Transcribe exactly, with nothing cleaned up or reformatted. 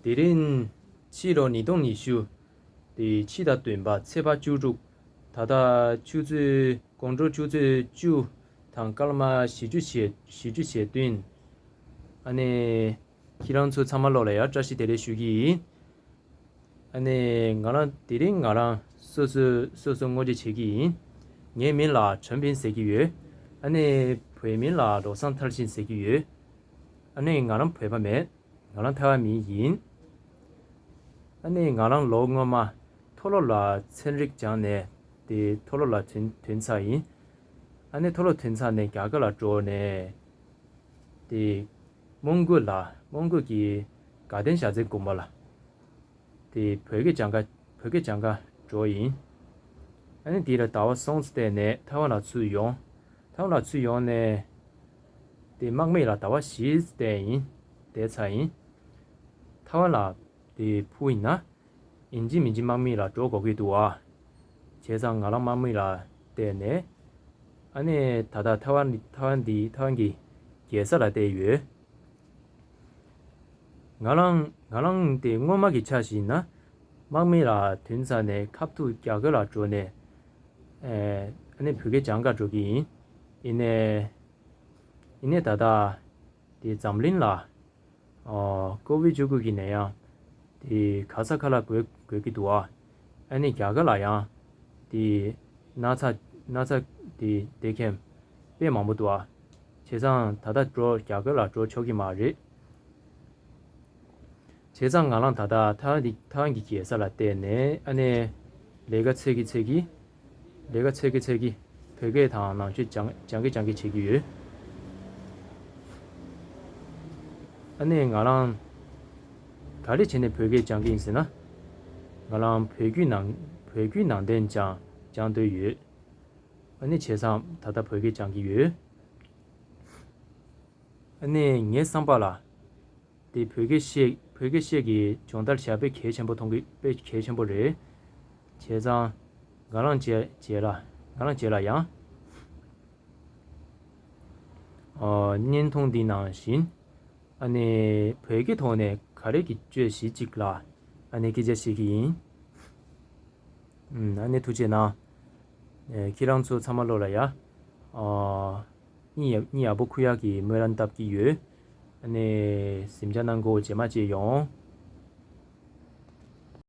དེ་རིང་ཕྱི་ལོ་ཉིས་སྟོང་ཉི་ཤུ། དེ་ཕྱི་ཟླ་བདུན་པ་ཚེས་པ་བཅུ་དྲུག། ད་ལྟ་ཆུ་ཚོད་དགོང་དྲོ་ཆུ་ཚོད་བཅུ་དང་སྐར་མ་བཞི་བཅུ་ཞེ་བཞི་བཅུ་ཞེ་བདུན། ཨ་ནི་ཁྱེད་རང་ཚོ་ཚང་མ་ལོག་ལ་ཡང་བཀྲ་ཤིས་བདེ་ལེགས་ཞུ་གི་ཡིན། ཨ་ནི་ང་རང་དེ་རིང་ང་རང་སོ་སོ་སོ་སོ་ངོ་སྤྲོད་བྱེད་ཀྱི་ཡིན། ངའི་མིང་ལ་ཁྲོན་ཕིན་ཟེར་གྱི་ཡོད། ཨ་ནི་བོད་མིང་ལ་བློ་བཟང་མཐར་ཕྱིན་ཟེར་གྱི་ཡོད། ཨ་ནི་ང་རང་བོད་པ་མེད། ང་རང་ཐའེ་ཝན་མི་ཡིན། ཨ་ནི་ང་རང་ལོ་སྔོན་མ་མཐོ་སློབ་ལ་ཚན་རིག་སྦྱངས་ནས་དེ་མཐོ་སློབ་ལ་ཐོན་ཐོན་ཚར་ཡིན། ཨ་ནི་མཐོ་སློབ་ཐོན་ཚར་ནས་རྒྱ་གར་ལ་འགྲོ་ནས་དེ་མོན་གྷོ་ལ་མོན་གྷོ་གི་དགའ་ལྡན་ཞལ་འཛོམས་དགོན་པ་ལ་དེ་བོད་སྐད་སྦྱང་ག་བོད་སྐད་སྦྱང་ག་འགྲོ་ཡིན། ཨ་ནི་དེ་ལ་ཟླ་བ་གསུམ་བསྡད་ནས་ཐའེ་ཝན་ལ་ཚུར་ཡོང་། ཐའེ་ཝན་ལ་ཚུར་ཡོང་ནས་དེ་དམག་མི་ལ་ཟླ་བ་བཞི་བསྡད་ཡིན། བསྡད་ཚར་ཡིན། ཐའེ་ཝན་ལ་དེ་ཕུ་ཡིན་ན་ཡིན་གཅིག་མིན་གཅིག་དམག་མི་ལ་འགྲོ་དགོས་ཀྱི་འདུག་ཨ། བྱས་ཙང་ང་རང་དམག་མི་ལ་བསྡད་ནས་ཨ་ནི་ད་ལྟ་ཐའེ་ཝན་ཐའེ་ཝན་འདི་ཐའེ་ཝན་གྱི་རྒྱལ་ས་ལ་བསྡད་ཡོད། ང་རང་ང་རང་དེ་སྔོན་མ་གི་ཆ་ཞིག་ན་དམག་མི་ལ་ཐོན་ཚར་ནས་ཁ་ཐུག་རྒྱ་གར་ལ་འགྲོ་ནས་ཨ་ནི་བོད་སྐད་སྦྱང་ག་འགྲོ་གི་ཡིན། ཡིན་ནས་ཡིན་ནས་ད་ལྟ་དེ་འཛམ་གླིང་ལ་ཨོ་ཀོ་བིད་བཅུ་དགུ་གི་ནད་ཡམས་དེ་ག་ས་ག་ལ་འགོས་འགོས་ཀྱི་འདུག་ཨ། ཨ་ནི་རྒྱ་གར་ལ་ཡང་དེ་ན་ཚ་ན་ཚ་དེ་བདེ་མཁན་དཔེ་མང་པོ་འདུག་ཨ། བྱས་ཙང་ད་ལྟ་འགྲོ་རྒྱ་གར་ལ་འགྲོ་ཆོག་གི་མ་རེད། བྱས་ཙང་ང་རང་ད་ལྟ་ཐའེ་ཝན་འདི་ཐའེ་ཝན་གྱི་རྒྱལ་ས་ལ་བསྡད་ནས་ཨ་ནི་ལས་ཀ་འཚོལ་གི་འཚོལ་གི་ལས་ཀ་འཚོལ་གི་འཚོལ་གི་བོད་སྐད་དང་ནང་ཆོས་སྦྱང་སྦྱང་གི་སྦྱང་གི་བྱེད་ཀྱི་ཡོད། ཨ་ནི་ང་རང་ག་རེ་བྱས་ནས་བོད་སྐད་སྦྱང་གི་ཡིན་ཟེར་ན། ང་རང་བོད་བརྒྱུད་ནང་བོད་བརྒྱུད་ནང་བསྟན་སྦྱང་སྦྱང་འདོད་ཡོད། ཨ་ནི་བྱས་ཙང་ད་ལྟ་བོད་སྐད་སྦྱང་གི་ཡོད། ཨ་ནི་ངའི་བསམ་པ་ལ། དེ་བོད་སྐད་བཤད་བོད་སྐད་བཤད་ཀྱི་སྦྱོང་བརྡར་བྱ་དཔེ་གལ་ཆེན་པོ་མཐོང་གི་དཔེ་གལ་ཆེན་པོ་རེད། བྱས་ཙང་ང་རང་རྗེས་རྗེས་ལ་ང་རང་རྗེས་ལ་ཡང་ཨ་བརྙན་ཐུང་འདི་ནང་བཞིན་ཨ་ནི་བོད་སྐད་ཐོག་ནས་ག་རེ་གི་བརྗོད་གཞི་གཅིག་ལ་ཨ་ནི་སྐད་ཆ་བཤད་ཀྱི་ཡིན། ཨ་ནི་ཐུགས་རྗེ་གནང་། ཨེ་ཁྱེད་རང་ཚོ་ཚང་མ་ལོག་ལ་ཡ། ཨ་གཉིད་ཡག་གཉིད་ཡག་པོ་ཁུག་ཡག་གི་སྨོན་ལམ་བཏབ་ཀྱི་ཡོད། ཨ་ནི་གཟིམ་འཇག་གནང་གོ། རྗེས་མ་མཇལ་ཡོང་།